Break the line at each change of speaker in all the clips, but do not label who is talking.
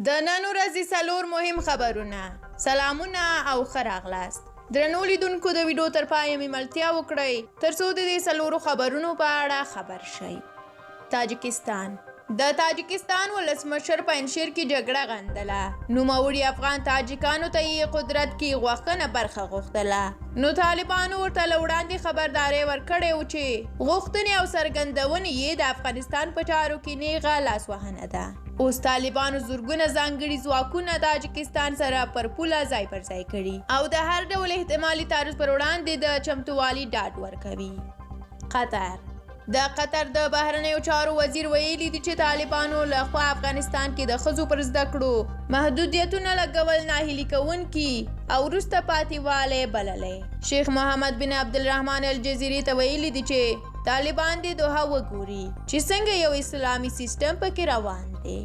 د نن ورځې څلور مهم خبرونه. سلامونه او ښه راغلاست. درنو لیدونکو، د ویډیو تر پایه مې ملتیا وکړئ ترڅو د دې څلورو خبرونو په اړه خبر شئ. تاجکستان: د تاجکستان ولسمشر پنجشیر کې جګړه غندله. نوموړي افغان تاجکانو ته یې قدرت کې غوښنه برخه غوښتله، نو طالبانو ورته له وړاندې خبرداری ورکړی و چې غوښتنې او څرګندونې یې د افغانستان په چارو کې نیغه لاسوهنه ده. اوس طالبانو زرګونه ځانګړي ځواکونه تاجکستان سره پر پوله ځای پر ځای کړي او د هر ډول احتمالي تعرض پر وړاندې د چمتووالي ډاډ ورکوي. قطر: د قطر د بهرنیو چارو وزیر ویلي دي چې طالبانو له خوا افغانستان کې د ښځو پر زده کړو محدودیتونه لګول ناهیلي کوونکي او وروسته پاتې والی بللی. شیخ محمد بن عبدالرحمن الجزیرې ته ویلي دي چې طالبان دې دوحه وګوري چې څنګه یو اسلامي سیستم پکې روان دی.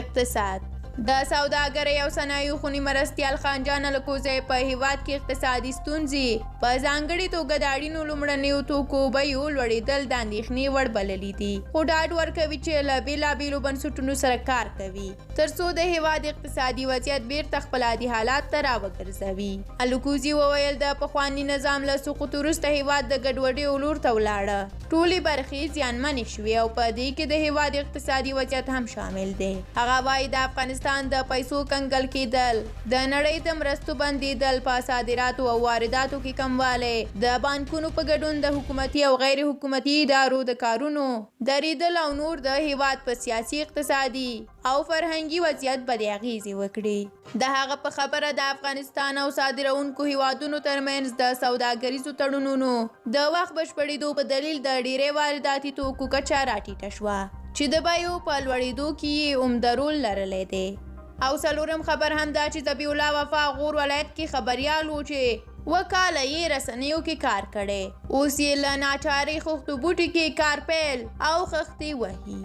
اقتصاد: د سوداګرۍ او صنایعو خونې مرستیال خانجان الکوزی په هیواد کې اقتصادي ستونزې، په ځانګړې توګه د اړینو لومړنیو توکو بیو لوړېدل د اندېښنې وړ بللي دي، خو ډاډ ورکوي چې له بېلابېلو بنسټونو سره کار کوي ترڅو د هیواد اقتصادي وضعیت بیرته خپل عادي حالات ته راوګرځوي. الکوزي وویل، د پخواني نظام له سقوط وروسته هیواد د ګډوډیو لور ته ولاړه، ټولې برخې زیانمنې شوې او په دې کې د هیواد اقتصادي وضعیت هم شامل دی. هغه وايي، د افغانستان د پیسو کنګل کېدل، د نړۍ د مرستو بندېدل، په صادراتو او وارداتو کې کموالی، د بانکونو په ګډون د حکومتي او غیر حکومتي ادارو د کارونو درېدل او نور د هیواد په سیاسي، اقتصادي او فرهنګي وضعیت بدې اغېزې وکړي. د هغه په خبره، د افغانستان او صادرونکو هیوادونو ترمنځ د سوداګریزو تړونونو د وخت بشپړېدو په دلیل د ډېری وارداتي توکو کچه راټیټه شوه چې د بیو په لوړېدو کې یې عمده رول لرلی دی. او څلورم خبر هم دا چې ذبیح الله وفا غور ولایت کې خبریال و چې 7 کاله یې رسنیو کې کار کړی، اوس یې له ناچارۍ خښتو بوټي کې کار پیل او خښتې وهي.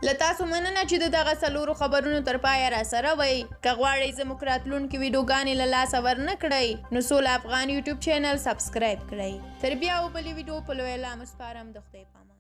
له تاسو مننه چې د دغه څلورو خبرونو تر پایه را سره وئ. که غواړئ زموږ راتلونکې ویډیوګانې له لاسه ورنه کړئ، نو سوله افغان یوټیوب چینل سبسکرایب کړئ. تر بیا او بلې ویډیو په لوی الله مو سپارم، د خدای پامان.